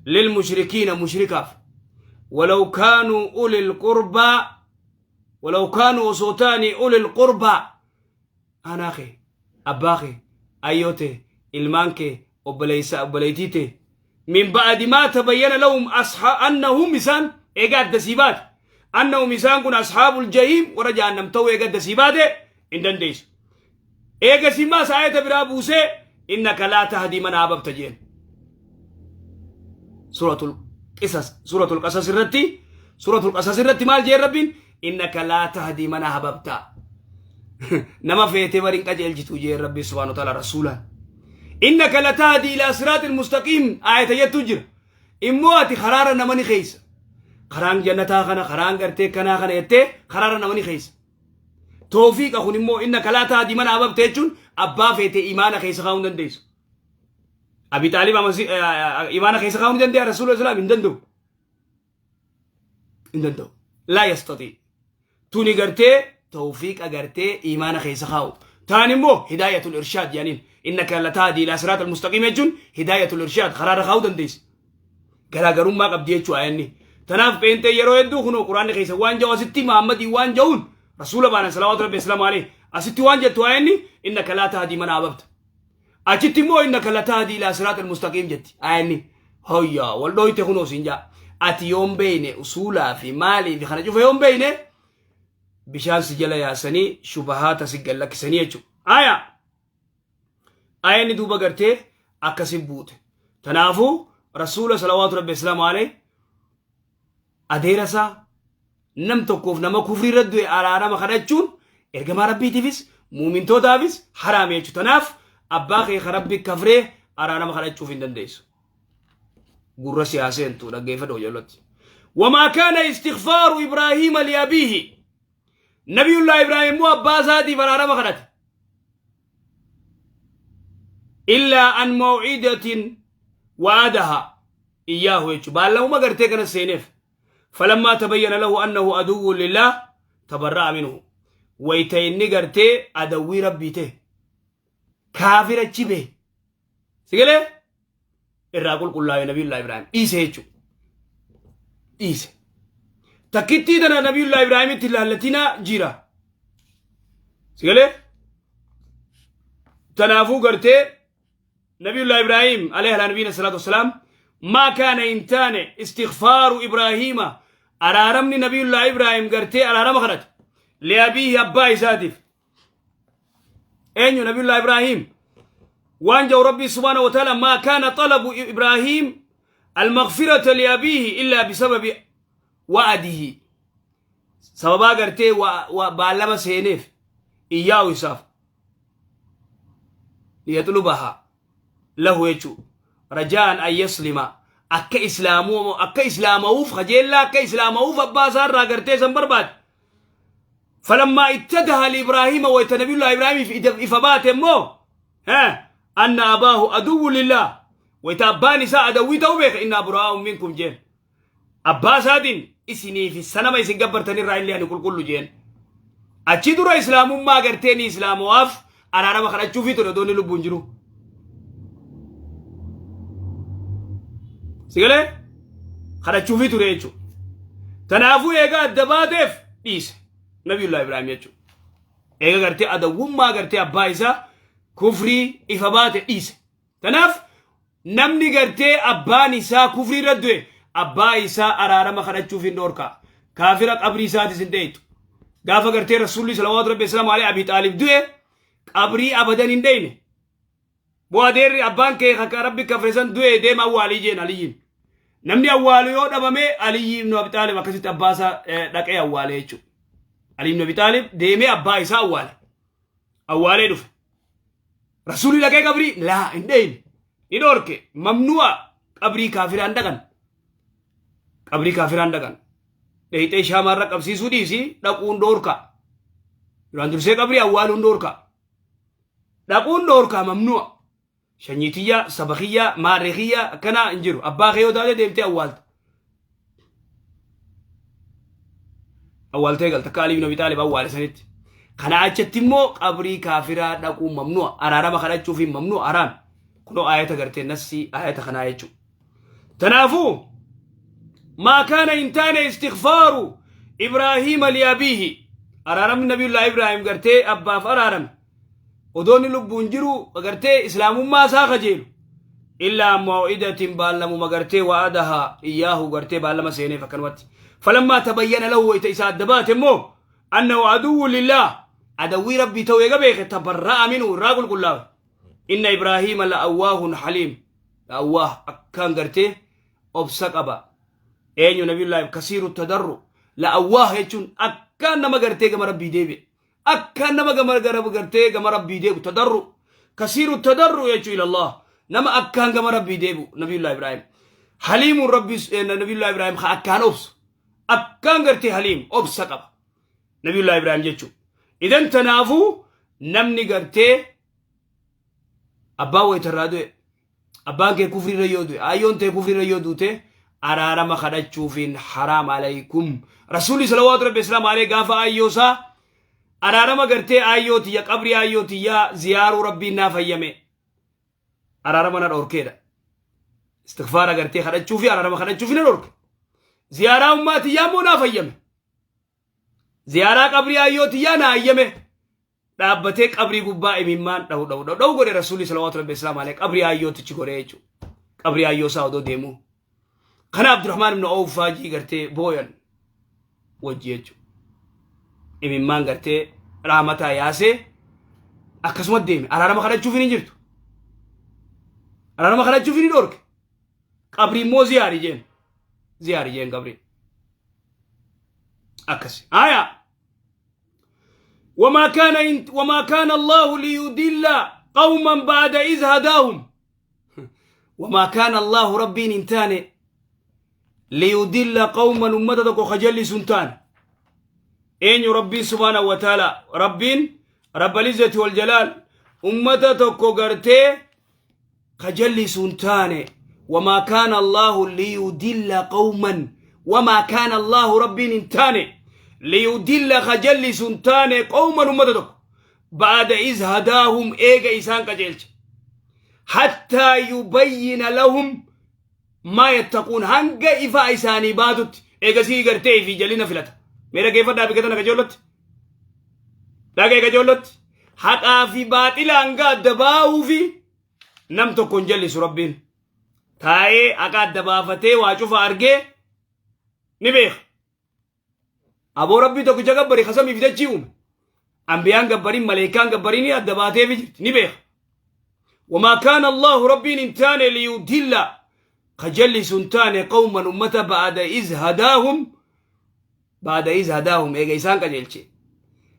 lilmushrikiina mushrikaaf walaw kaanuu ulil qurbaa walaw kaanuu osoo ta'anii ulil qurbaa aanaa kee abbaa kee ayyoo tee ilmaan kee obboleessa obboleettii tee min ba'adi maa tabayyana lahum annahum isaan eega adda sii baate annahum isaan kun ashaabul jahiim warra jahannam ta'uu eega adda sii baate hin dandeessu. Eegasii maas aayata biraa buusee innaka laa tahdii man ahbabta jeen. Suratul Qisas Suratul Qasas irratti Suratul Qasas irratti maal jeen Rabbiin innaka laa tahdii man ahbabta. Nama feetee bari hin qajeelchitu jeen Rabbiin subhaanahu wa ta'ala rasuulaan. Innaka la tahdii ilaa siraatil mustaqiim aayata jettu jira. Immoo ati karaara nama ni keessa. Karaan jannataa kana karaan gartee kanaa kana jettee karaara nama ni keessa. Toofiiqa kun immoo innaka laa tahdii man ahbabta jechuun abbaa feete imaana keessa kaa'uu hin dandeessu. Abi Xaalib imaana keessa kaa'uu ni dande'a Rasuula Islaam hin danda'u. Hin danda'u. Laa yastatii. Tuni gartee toofiiqa gartee imaana keessa kaa'u. Taan immoo hidaayatul irshaad jedhaniin. Innaka la tahdii ilaa siraatal mustaqiim jechuun hidaayatul irshaad karaarra kaa'uu dandeessa. Garaagarummaa qabdi jechuu ayanni. Tanaaf pheenxee yeroo hedduu kunoo quraanni keessa waan ja'u asitti Muhammadii waan ja'uun rasuula baanan salawaatu rabbi islaamu alayhi asitti waan jettu ayanni innaka laa tahdii man ahbabta. Achitti immoo innaka la tahdii ilaa siraatal mustaqiim jetti ayanni. Hoyyaa wal dhooyte kunoo siin ja'a. Ati yoon beeyne usuulaa fi maalii fi kana cufa yoon beeyne bishaan si jala yaasanii shubahaata si gallakkisanii jechuudha. Aya. Ayanni duuba gartee akkasi buute. Tanaafuu rasuula salawaatu rabbi islaamu alayhi adeera isaa nam tokkoof nama kufrii irra du'e araarama kadhachuun ergamaa rabbiitiifis muumintootaafis haraame jechuudha. Tanaaf abbaa kee ka rabbi kafree araarama kadhachuuf hin dandeessu. Gurra siyaaseentu dhaggeeffadhu hojallotti. Wamaa kaana istighfaaru Ibraahiima liabiihi. Nabiyullaa Ibraahim immoo abbaa isaatiif araarama kadhate. Illaa an maw'idatin wa'adaha iyyaahu jechuudha. Baallamuma gartee kana seeneef. Falammaa tabayyana lahu annahu aduwwun lillaah tabarra'a minhu. Wayta inni gartee adawwii rabbii ta'e. Kaafira chibe. Sigalee irraa qulqullaa'e Nabiyullaa Ibraahim dhiise jechuudha. Dhiise. Takkittii tana Nabiyullaa Ibraahimitti laallatinaa jira. Sigalee tanaafuu gartee Nabiyullaa Ibraahim alayhi alaa nabiyina salaatu wassalaam maa kaana hin taane istighfaaru Ibraahiima araaramni Nabiyullaa Ibraahim gartee araarama kadhate liabiihi abbaa isaatiif eenyu nabiyullah ibraahim waan jedhu rabbii subhaanahu wa ta'ala maa kaana talabu ibraahim almaghfirata liabiihi illaa bisababi wa'adihi sababaa gartee baallama seeneef iyyaa'u isaaf liyaxlubaha lahu jechuu rajaan an yaslima akka islaamuu akka islaama'uuf kajeellaa akka islaama'uuf abbaa isaa irraa gartee san barbaade falammaa ittadaha liibraahiima wayta nabiyullah ibraahimiif ifa baate immoo anna abaahu aduwwu lillah wayta abbaan isaa adawwii ta'uu beeka innaa buraa'u minkum jeen abbaa isaatiin isinii fi sanama isin gabbartan irraa illee ani qulqullu jeen achi dura islaamummaa gartee ni islaamawaaf araarama kadhachuufii ture odoonni lubbuun jiru. Sigalee kadhachuufii ture jechuudha. Tanaafuu eegaa adda baateef dhiise Nabiyullaa Ibraahim jechuudha. Eega gartee adawwummaa gartee abbaa isaa kufrii ifa baate dhiise. Tanaaf namni gartee abbaan isaa kufrii irra du'e abbaa isaa araarama kadhachuuf hin dhoorka. Kaafira qabrii isaatis hin dheeytu. Gaafa gartee Rasuulli salawaatu rabbi islaamu alayhi Abi Xaalib du'e qabrii abadan hin dheeyne. Boo adeerri abbaan kee akka rabbi kafre san du'e deema awwaalii jeen Aliyyiin. Namni awwaalu yoo dhabame Aliyyi ibn Abi Xaalib akkasitti abbaa isaa dhaqee awwaale jechuudha. Ali ibn Abi Xaalib deemee abbaa isaa awwaale. Awwaalee dhufe. Rasuulli dhaqee qabrii laa hin dheeyne. Ni dhoorke mamnu'a qabrii kaafiraan dhaqan. Qabrii kaafiraan dhaqan. Dheeyxee shaamaarra qabsiisuu dhiisi dhaquun dhoorka. Duraan dursee qabrii awwaaluun dhoorka. Dhaquun dhoorkaa mamnu'a. Shanyii tiyyaa, saba kiyyaa, maarree kiyyaa akkanaa hin jiru. Abbaa kee yoo taate deemtee awwaalta. Awwaaltee galta akka Alii bin Abi Xaalib awwaale sanitti. Kana achatti immoo qabrii kaafiraa dhaquun mamnu'a. Araarama kadhachuuf hin mamnu'a haraam. Kunoo aayata gartee nassii aayata kanaa jechuudha. Tanaafuu maa kaana hin taane istighfaaru Ibraahiima liabiihi araaramni nabiyullaa Ibraahim gartee abbaaf araarame odoo inni lubbuun jiru gartee islaamummaa isaa kajeelu illaa maw'idatin baallamuma gartee wa'adaha iyyaahu gartee baallama seeneef akkanumatti falammaa tabayyana lahu wayta isaa adda baate immoo annahu aduwwu lillaah adawwii rabbii ta'uu eega beeke tabarra'a minhu irraa qulqullaawe inna ibraahiima la awwaahun haliim Awwaah akkaan gartee obsa qaba. Eenyu nabiyullaahi kasiiru tadarru la awwaah jechuun akkaan nama gartee gama rabbii deebi'e. Akkaan nama gama gara gartee gama rabbii deebi'u tadarru kasiiru tadarru jechuu ilallah nama akkaan gama rabbii deebi'u nabiyullaahi Ibraahim. Haliimuun rabbii nabiyullaahi Ibraahim ka akkaan obsu akkaan gartee haliim obsa qaba. Nabiyullaahi Ibraahim jechuun. Idan tanaafuu namni gartee Abbaan wayita irraa du'e abbaan kee kufriirra yoo du'e ayyoon tee kufriirra yoo duute araarama kadhachuufiin haraam alaykum. Rasuulli salawaatu rabbi islaam alayhi gaafa ayyoo isaa araarama gartee ayyoo tiyya qabrii ayyoo tiyyaa ziyaaruu rabbiin naa fayyame araarama na dhorkeedha. Istighfaara gartee kadhachuufi araarama kadhachuufi na dhorke. Ziyaaraa ummaa tiyyaa immoo naa fayyame. Ziyaaraa qabrii ayyoo tiyyaa naa hayyame. Dhaabbatee qabrii gubbaa imimmaan dhahu dhahu dhahu dhahu godhe rasuulli salawaatu rabbi islaam alayhi qabrii ayyootichi godhe jechuudha. Qabrii ayyoo isaa odoo deemuu. Kana Abdurrahmaan ibn Awf faajii gartee booyan wajji jechuudha. Imimmaan gartee raamataa yaasee akkasuma deeme araarama kadhachuuf hin jirtu. Araarama kadhachuuf hin dhorke. Qabrii immoo ziyaari jeen. Ziyaari jeen qabrii. Akkasi. Aayaa. وما كان وما كان الله ليضل قوما بعد إذ هداهم وما كان الله ربي ننتاني ليضل قوما أمتك خجل سنتان إن ربي سبحانه وتعالى ربين رب العزة والجلال أمتك قرتي خجل سنتان وما كان الله ليضل قوما وما كان الله ربي ننتاني ليضل خجل سنتان قوما أمتك بعد إذ هداهم إيجا إسان قجلت حتى يبين لهم ما يتقون hanga ifa isaanii baatutti eegasii gartee fi jalina filata meera geeffadhaa biqiltoota qajeelotti dhagee qajeelotti haqaa fi baaxila hanga adda baa'uu fi nam tokko hin jallisu rabbiin taa'ee haqa adda baafatee waa cufa argee ni beeka aboo rabbii tokkicha gabbari kasamii fi dachii uume ambiyaan gabbariin maleekaan gabbariin adda baatee fi jirti ni beeka وما كان الله ربي انتان ليضل خجل سنتان قوما أمة بعد إذ هداهم بعد إذ هداهم إيجا إسان قجلشي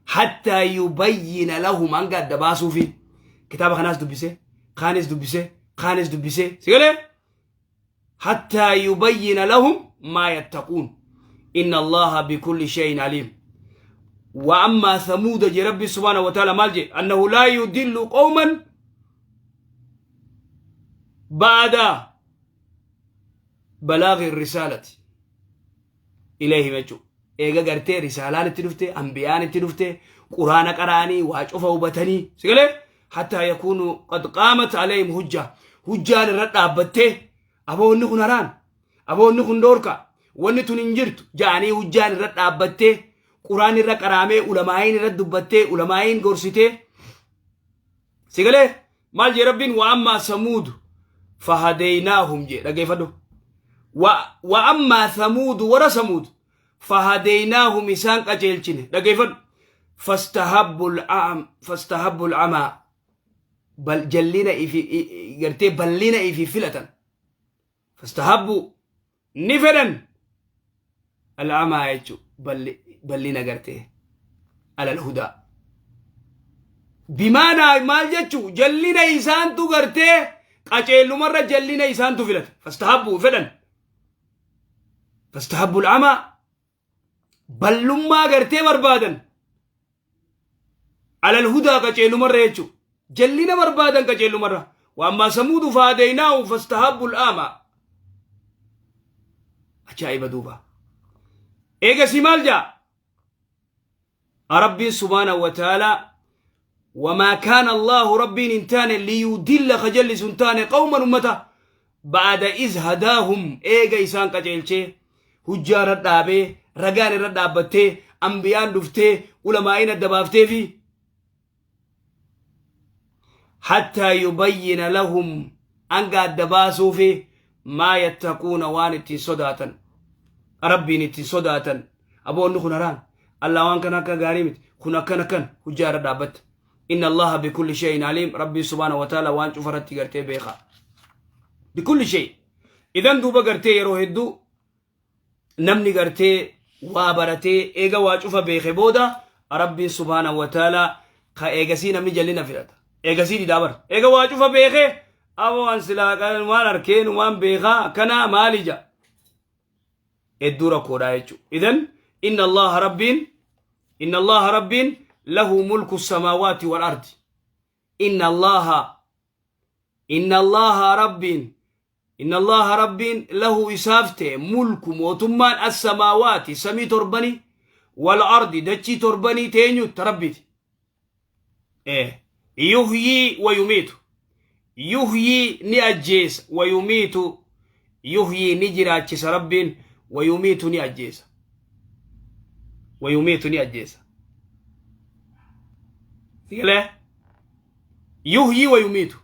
حتى يبين لهم أن قد باسوا في كتاب خناس دبسه خانس دبسه خانس دبسه سيقول حتى يبين لهم ما يتقون إن الله بكل شيء عليم وأما ثمود جي ربي سبحانه وتعالى مالجي أنه لا يدل قوما بعد بلاغ الرسالة إليهم jechuudha. Eega gartee risaalaan itti dhufte, ambiyaan itti dhufte, quraana qaraanii, waa cufa hubatanii, si galee hattaa yakuunu qad qaamat alayhim hujja. Hujjaan irra dhaabbattee aboo wanni kun haraam, aboo wanni kun dhoorka, wanni tun hin jirtu ja'anii hujjaan irra dhaabbattee quraan irra qaraamee ulamaa'iin irra dubbattee ulamaa'iin gorsitee si galee maal jee rabbiin wa ammaa samuudu fahadeynaahum jee dhageeffadhu wa ammaa samuudu warra samuud fahadeynaahum isaan qajeelchine dhageeffadhu fastahabbul amaa bal jallina ifi gartee ballina ifi filatan fastahabbu ni fedhan al'amaa jechuun ballina gartee alal hudaa bimaanaa maal jechuu jallina isaantu gartee qaceellumarra jallina isaantu filate fastahabbu fedhan fastahabbu al'amaa ballummaa gartee barbaadan alal hudaa qaceellumarra jechuu Jallina barbaadan qaceellumarra. Wa ammaa samuudu fahadeynaahu fastahabbul a'maa. Ajaa'iba duuba. Eegasii maal jaa? Rabbiin subhaanahu wa ta'aalaa wamaa kaana Allaahu Rabbiin hin taane liyudilla ka jallisu hin taane qawman ummata ba'ada iz hadaahum eega isaan qaceelchee hujjaa irra dhaabee ragaan irra dhaabbattee ambiyaan dhuftee ulamaa'iin adda baaftee fi hattaa yubayyina lahum hanga adda baasuufi maa yattaquuna waan ittiin sodaatan Rabbiin ittiin sodaatan. Aboo, inni kun haraam, Allah waan kana akka gaarii miti, kun akkan akkan hujjaa irra dhaabbatte. Inna Allaha bikulli shay'in aliim. Rabbiin subhaana wa ta'ala waan cufa irratti gartee beeka, bikulli shay. Idan duuba gartee yeroo hedduu namni gartee waa baratee eega waa cufa beeke booda Rabbiin subhaanahu wa ta'ala ka eegasii namni jallina filata. Eegasii didaa bar. Eega waa cufa beeke, abo waan silaa waan arkeen waan beekaa akkanaa maali ja. Hedduu rakkoodha jechuudha. Idan inna Allaha Rabbiin, inna Allaha Rabbiin lahu mulku samaawaati wal ardi. Inna Allaha, inna Allaha Rabbiin, inna Allaha Rabbiin lahu isaaf ta'e mulku mootummaan as-samaawaati samii torbanii wal ardi dachii torbanii teenyu ta Rabbiiti. Yuhyii wa yumiitu. Yuhyii ni ajjeesa wa yumiitu. Yuhyii ni jiraachisa Rabbiin, wa yumiitu ni ajjeesa. Wa yumiitu ni ajjeesa. Sigalee? Yuhyii wa yumiitu.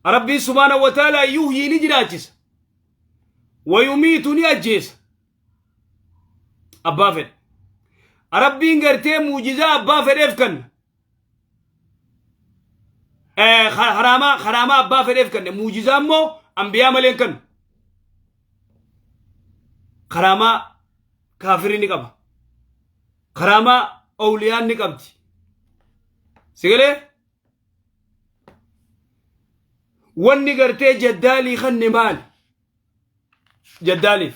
Rabbiin subhaanahu wa ta'ala yuhyii ni jiraachisa. Wa yumiitu ni ajjeesa. Abbaa fedhe. Rabbiin gartee muujizaa abbaa fedheef kanna. Karaamaa abbaa fedheef kanne, muujizaa immoo ambiyaa malee hin kannu. Karaamaa kaafirri ni qaba. Karaamaa awliyaan ni qabdi. Sigalee? Wanni gartee jaddaalii kanne maali? Jaddaaliif.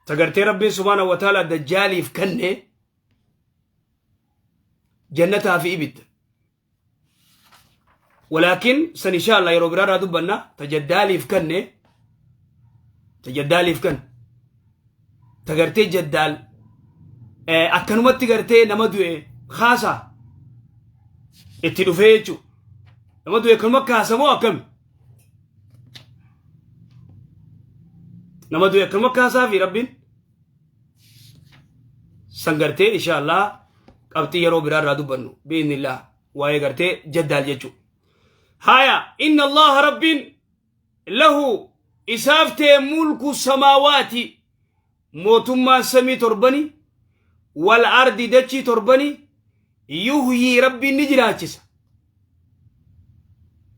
Ta gartee Rabbiin subhaanahu wa ta'ala dajjaaliif kanne jannataa fi ibidda. Walaakin san insha Allah yeroo biraa irraa dubbanna. Ta jaddaaliif kanne, ta jaddaaliif kanne, ta gartee jaddaal akkanumatti gartee nama du'e kaasaa itti dhufee jechuudha. Nama du'e akkanuma kaasamoo akkami? Nama du'e akkanuma kaasaa fi Rabbiin san gartee insha Allah qabxii yeroo biraa irraa dubbannu bi'iznillah waa'ee gartee jaddaal jechuudha. Haya, inna Allaha Rabbiin lahu isaaf ta'e mulku samaawaati mootummaan samii torbani wal ardi dachii torbani. Yuhyii Rabbiin ni jiraachisa.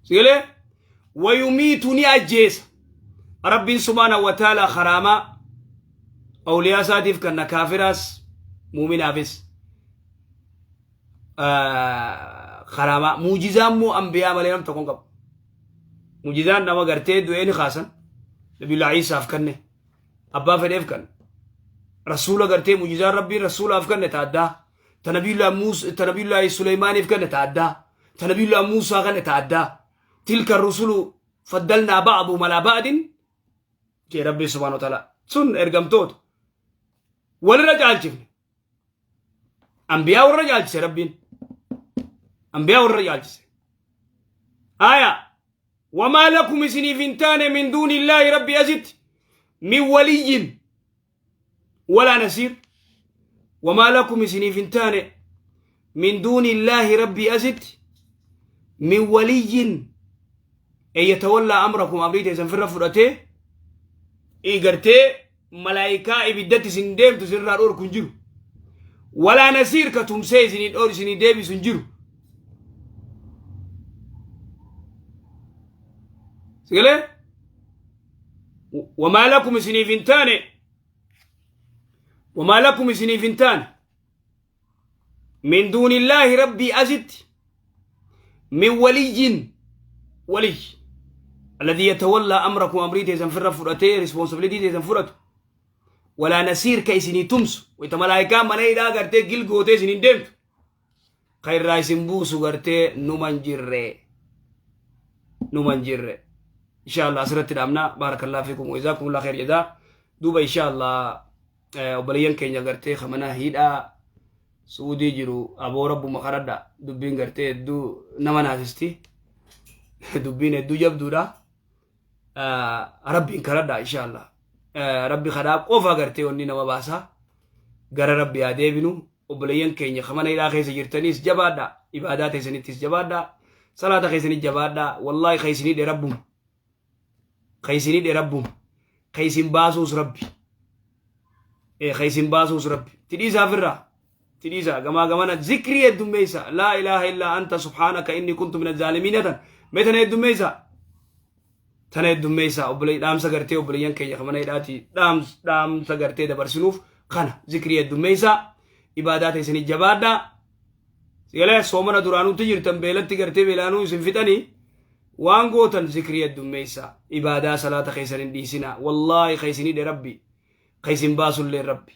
Sigalee? Wayumiitu ni ajjeesa. Rabbiin subhaanahu wa ta'ala karaamaa awliyaa isaatiif kanna, kaafiraas muuminaafis. Karaamaa muujizaa immoo ambiyaa malee nam tokko hin qabu. Muujizaan nama gartee du'ee ni kaasan. Nabiyullaa Iisaaf kanne. Abbaa fedheef kanne. Rasuula gartee muujizaan Rabbiin rasuulaaf kanne ta addaa. Ta nabiyullaa Muus ta nabiyullaa Suleymaaniif kanne ta addaa. Ta nabiyullaa Muusaa kanne ta addaa. Tilka rusulu faddalnaa ba'duhum alaa ba'din jee Rabbiin subhaanahu wa ta'ala. Sun ergamtoota. Walirra caalchifne. Ambiyaa warra caalchise Rabbiin. Ambiyaa warra caalchise. Aya. Wamaa lakum isiniif hin taane min duunillaahi Rabbi asitti min waliyyin walaa nasiir. Wamaa lakum isiniif hin taane min duunillaahi Rabbi asitti min waliyyin e yatawallaa amrakum amrii teessan firra fudhatee gartee malaayikaa ibiddatti isin deemtu isinirraa dhorku hin jiru. Walaa nasiir ka tumsee isinii dhor isinii deebisu hin jiru. Sigalee? Wamaa lakum isiniif hin taane, wamaa lakum isiniif hin taane min duunillaahi Rabbii asitti min waliyyin waliy alladhi yatawallaa amrakum amrii teessan firra fudhatee responsibility teessan fudhatu walaa nasiir ka isinii tumsu wayta malaayikaa mana hidhaa gartee gilgootee isiniin deemtu. Ka irraa isin buusu gartee numan jirre. Numan jirre. Insha Allah asirratti dhaabna. Baarakallahu fiikum wa jazaakumullahu khayr jazaa. Duuba insha Allah obboleeyyan keenya gartee kamana hidhaa Suudii jiru, aboo rabbuma kadhadha. Dubbiin gartee hedduu nama naasisti. Dubbiin hedduu jabduudha. Rabbiin kadhadha insha Allah. Rabbi kadhaa qofa gartee wanni nama baasa. Gara rabbi haa deebinu. Obboleeyyan keenya kamana hidhaa keessa jirtaniis jabaadha. Ibaadaa teessanittis jabaadha. Salaata keessanit jabaadha. Wallaahi ka isinii dhe rabbuma. Ka isinii dhe rabbuma. Ka isin baasuus rabbi. Ka isin baasuus rabbi. Tidhiisaa firraa. Tidhiisaa gamaa gamana zikrii heddummeessa. Laa ilaaha illaa anta subhaanaka inni kuntu mina zaalimiina tan. Mee tana heddummeessa. Tana heddummeessa obbolee dhaamsa gartee obboleeyyan keenya kamana hidhaati dhaamsa gartee dabarsinuuf kana zikrii heddummeessa. Ibaadaa teessanii jabaadhaa. Sigalee soomana duraanuutti jirtan beelatti gartee beelaanuu isin fixanii waan gootan zikrii heddummeessa. Ibaadaa salaata keessan hin dhiisinaa. Wallaahi ka isin hidhe rabbi. Ka isin baasullee rabbi.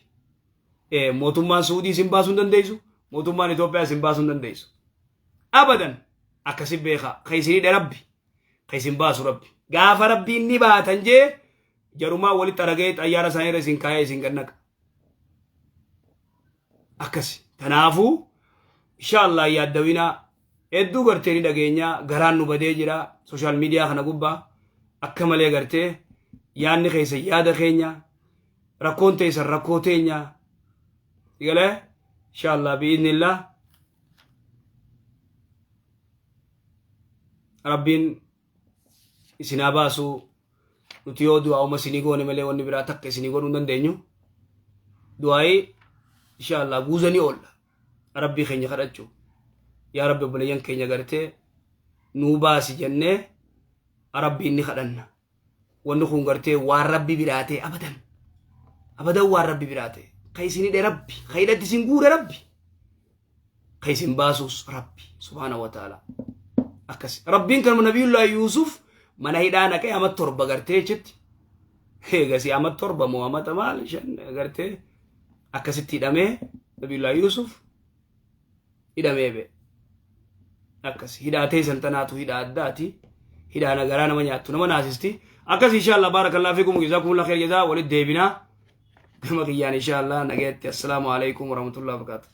Mootummaan Suudii isin baasuu hin dandeessu. Mootummaan Itoophiyaa isin baasuu hin dandeessu. Abadan akkasi beekaa. Ka isin hidhe rabbi. Ka isin baasu rabbi. Gaafa rabbiin ni baatan jee jarumaa walitti aragee xayyaara isaanii irra isin kaayee isin gannaqa. Akkasi. Kanaafuu insha Allah yaaddawinaa hedduu gartee ni dhageenya garaan nu badee jira social media kana gubbaa akka malee gartee yaadni keessa yaada keenya rakkoon teessan rakkoo teenya galee insha Allah bi'iznillah rabbiin isin haa baasu. Nuti yoo du'aa'uma isinii goone malee wanni biraa takka isinii godhuu hin dandeenyu. Du'aa'ii insha Allah guuzanii oolla. Rabbii keenya kadhachuu. Yaa Rabbi obboleeyyan keenya gartee nuu baasi jennee Rabbiin ni kadhanna. Wanni kun gartee waan Rabbi biraa ta'e abadan. Abadan waan Rabbi biraa ta'e. Ka isin hidhe Rabbi. Ka hidhatti isin guure Rabbi. Ka isin baasuus Rabbi subhaanahu wa ta'ala. Akkas Rabbiin kanuma Nabiyullaa Yuusuf mana hidhaa naqee ama 7 gartee jechitti. Eegasii ama 7 moo amata maal 5 gartee akkasitti hidhamee Nabiyullaa Yuusuf hidhamee be. Akkas hidhaatee san tanaatu hidhaa addaati. Hidhaa nagaraa nama nyaattu nama naasisti. Akkas inshallah baarakallahu fiikum jazaakumullahu khayr jazaa walitti deebinaa. Gama kiyyaan inshallah nagayatti. Assalaamu alaikum warahmatullahi wabarakatuh.